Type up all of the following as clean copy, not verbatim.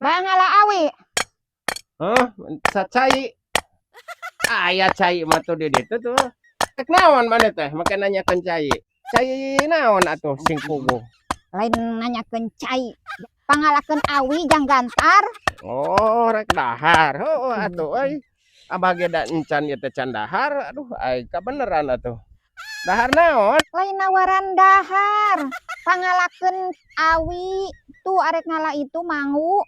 Hayang ngala awi. Hah? Cai. Aya cai mah tuh di ditu tuh. Rek naon maneh teh make nanyakeun cai? Cai naon atuh sing puguh? Lain nanyakeun cai. Pangalakeun awi jang gantar. Oh, rek dahar. Heueuh atuh euy. Abah ge da encan ieu teh can dahar. Aduh, ai kabeneran atuh. Dahar naon? Lain nawaran dahar. Pangalakeun awi tuh arek ngala itu mangu.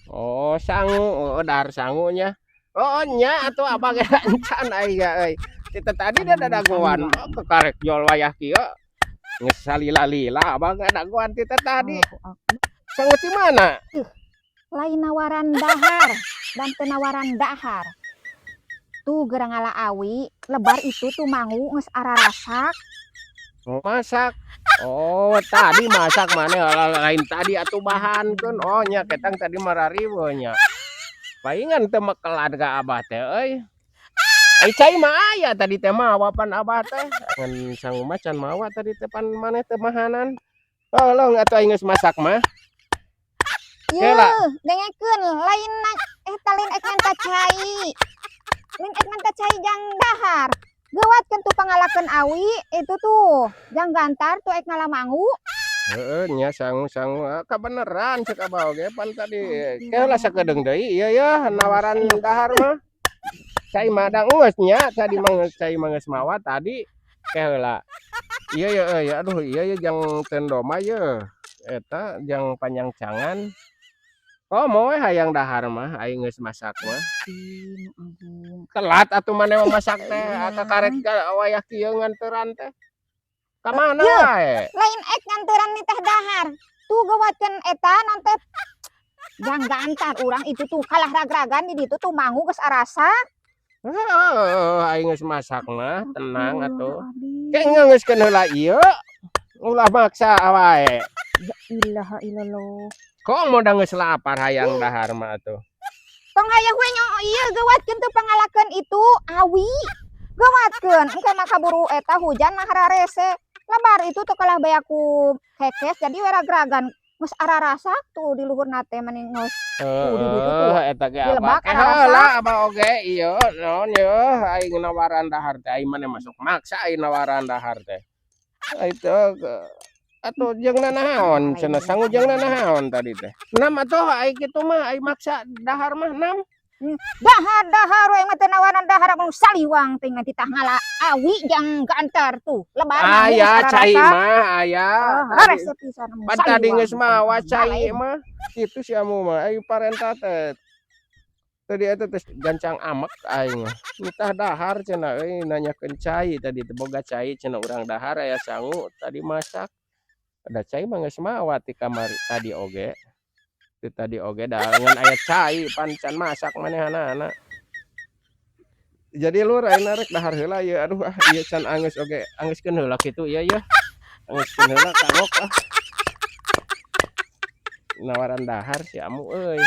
Oh, sangu. Oh, dahar sangunya. Oh, nya atuh abah ge da encan ai ga euy. Kita tadi da dadagoan, oh, kekarek jol wayah kieu. Geus salila-lila abah ge dagoan ti tadi. Sangu ti mana? Lain nawaran dahar dan teu nawaran dahar. Tuh geura ngala awi, lebar itu tuh mangu geus ararasak. Oh, masak. Oh, tadi masak maneh lain tadi atuh bahankeun. Oh, nya ketang tadi marariweuh nya. Palingan teu mekelan ka abah teh euy. Ai cai mah aya tadi teh mawa pan abah teh. Ngan sangu mah can mawa tadi teh, pan maneh teh mahanan. Oh, long atuh aing geus masak mah. Yeuh, Kela. Dengekeun, lain eta lain ek menta cai. Lain ek menta cai jang dahar. Geuwatkeun tuh pangalakeun awi itu tuh jang gantar tuh ek ngala mangu. Heeh nya, sangu-sangu, ah, kabeneran cek abah oge pan tadi. Keula sakedeung deui ieu yeuh nawaran dahar mah. Cai mah da geus nya tadi mah geus, cai mah geus mawa tadi. Keheula. Ieu ye euy, aduh, ieu ye jang tendo mah ye. Eta jang panyangcangan. Komo we hayang dahar mah aing geus masak mah. Telat atuh maneh mah masak teh, kakarek ka wayah kieu nganteran teh. Ka mana Yeuh. wae? Lain ek nganteran nih teh dahar. Tuh geuwatkeun eta non teh jang gantar urang itu tuh kalah ragragan di ditu tuh mangu geus arasak. Heeh, aing geus masak mah, tenang atuh. Ke ngeungeuskeun heula ieu. Ulah maksa wae. La ilaha illallah. Komo da geus lapar hayang dahar mah atuh. Tong hayang we nyo ieu, geuwatkeun tuh pangalakeun itu awi. Geuwatkeun engke mah kaburu eta hujan mah hararese. Lebar itu tuh kalah baya ku kekes, jadi we ragragan geus ararasak tuh di luhurna teh mani geus tuh di ditu tuh. Heuh, eta ge Di abah. lebak Ke ararasak. Heula abah oge ieu naon yeuh aing nawaran dahar teh, aing maneh masuk maksa aing nawaran dahar teh. Itu atuh jeung nanaon cenah, sangu jeung nanaon tadi teh. Nam atuh ai kitu mah, ai maksa dahar mah nam. Dahar dahar we mah teu nawaran dahar, mun saliwang teh titah ngala awi jang gantar tuh. Lebar mangu geus Aya cai ararasak. Mah aya. Oh, Tadi hararese pisan mun pan tadi saliwang geus mawa cai lain. Mah. Kitu si amu mah ai parenta teh. Tadi eta teh gancang amek aing mah. Nitah dahar cenah euy, nanyakeun cai tadi teh, boga cai cenah urang dahar, aya sangu tadi masak. Da cai mah geus mawa ti kamari tadi oge. Ti tadi oge da ngan aya cai pan can masak manehanana. Jadi lur, ayeuna rek dahar heula ieu, aduh ah, ieu can angeus oge, angeuskeun heula kitu ieu yeuh. Angeuskeun heula, kagok ah. Nawaran dahar si amu euy.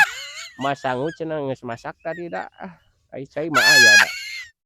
Masangu cenah geus masak tadi da ah. Ai cai mah aya da.